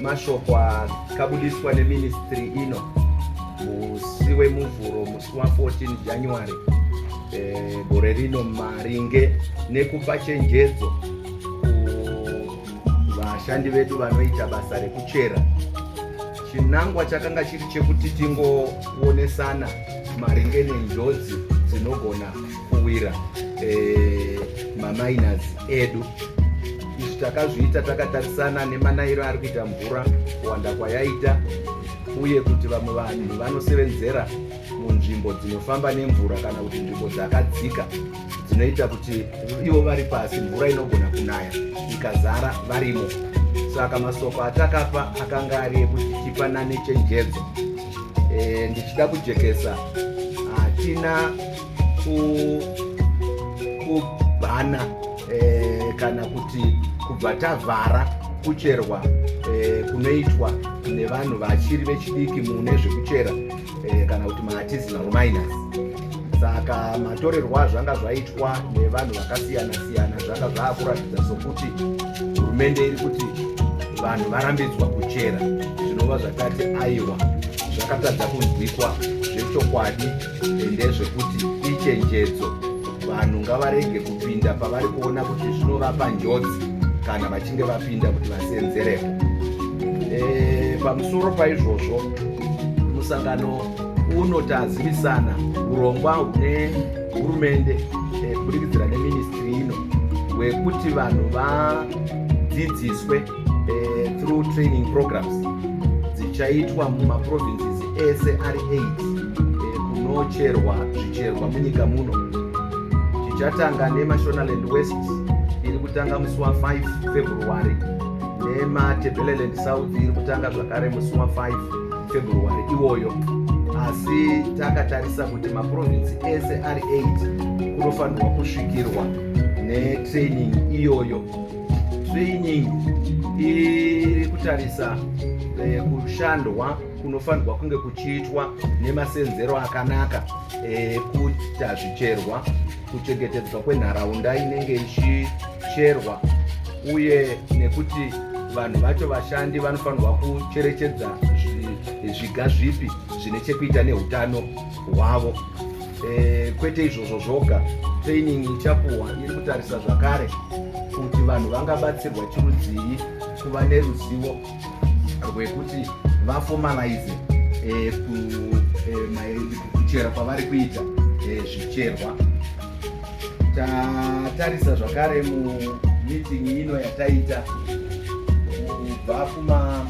nemashoko akabudiswa neministry ino musi weMuvhuro, musi wa14 January gore rino, maringe nekupa chenjedzo kuvashandi vedu vanoita basa rekuchera. Chinangwa chakanga chiri chekuti tingoonesana maringe nenjodzi dzinogona kuwira maminers edu. Izvi takazviita takatarisana nemanayiro ari kuita mvura, kuwanda kwayaita, uye kuti vamwe vanhu vanosevenzera munzvimbo dzinofamba nemvura kana kuti nzvimbo dzakadzika dzinoita kuti ivo vari pasi, mvura inogona kunaya ikazara varimo. Saka masoko atakapa akanga ari ekuti tipanane chenjedzo. Ndichida kujekesa, hatina kubhana kana kuti kubva tavhara kucherwa kunoitwa nevanhu vachiri vechidiki mune zvekuchera kana kuti maartisanal miners. Saka matorerwo azvanga zvaitwa nevanhu vakasiyana siyana zvanga zvaakuratidza sokuti hurumende iri kuti vanhu varambidzwa kuchera, zvinova zvakati aiwa, zvakatadza kunzwikwa. Zvechokwadi ndezvekuti ichenjedzo, vanhu ngavarege kupinda pavari kuona kuti zvinovapa njodzi kana vachinge vapinda kuti vasenzerepo. Pamusoro paizvozvo, musangano uno tazivisana urongwa hune hurumende kuburikidzira neministry ino hwekuti vanhu vadzidziswe through training programs dzichaitwa mumaprovinces ese ari 8 kunocherwa zvicherwa munyika muno. Tichatanga neMashonaland West, iri kutanga musi wa5 February, neMatebeleland South iri kutanga zvakare musi wa5 February iwoyo. Asi takatarisa kuti maprovinsi ese ari 8 kunofanirwa kusvikirwa netraining iyoyo. Training iri kutarisa kushandwa kunofanirwa kunge kuchiitwa nemasenzero akanaka ekuita zvicherwa, kuchengetedzwa kwenharaunda inenge ichicherwa, uye nekuti vanhu vacho, vashandi, vanofanirwa kucherechedza zviga zvipi zvine chekuita neutano hwavo. Kwete izvozvo zvoga, training ichapuhwa iri kutarisa zvakare kuti vanhu vangabatsirwa chirudzii kuva neruzivo rwekuti vaformalize kuchera kwavari kuita zvicherwa. Tatarisa zvakare mumeeting ino yataita, kubva kuma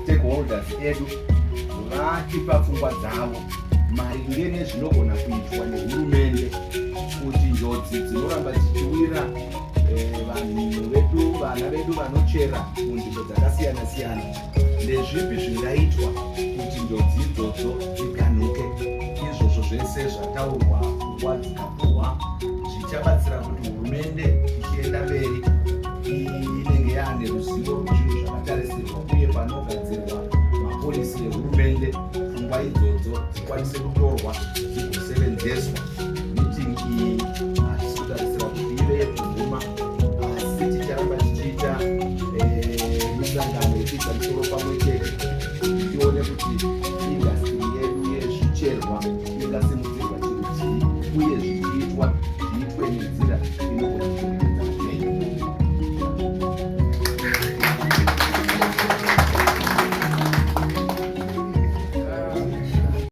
stakeholders edu vatipa pfungwa dzavo maringe nezvinogona kuitwa nehurumende kuti njodzi dzinoramba dzichiwira vanhu vedu, vana vedu vanochera munzvimbo dzakasiyana siyana, ndezvipi zvingaitwa kuti njodzi idzodzo dziganhuke. Izvozvo zvese zvataurwa, pfungwa dzikapuhwa, zvichabatsira kuti hurumende ichienda mberi inenge yaane ruzivo rwezvinhu zvakatarisirwa, uye panogadzirwa mapolicy ehurumende pfungwa idzodzo dzikwanise kutorwa dzigosevenzeswa. Meeting iyi hatisi kutarisira kuti ive yekuguma, asi ticharamba tichiita misangano yekuisa misoro pamwe chete, tione kuti industry yedu yezvicherwa ingasimudzirwa chirudzii uye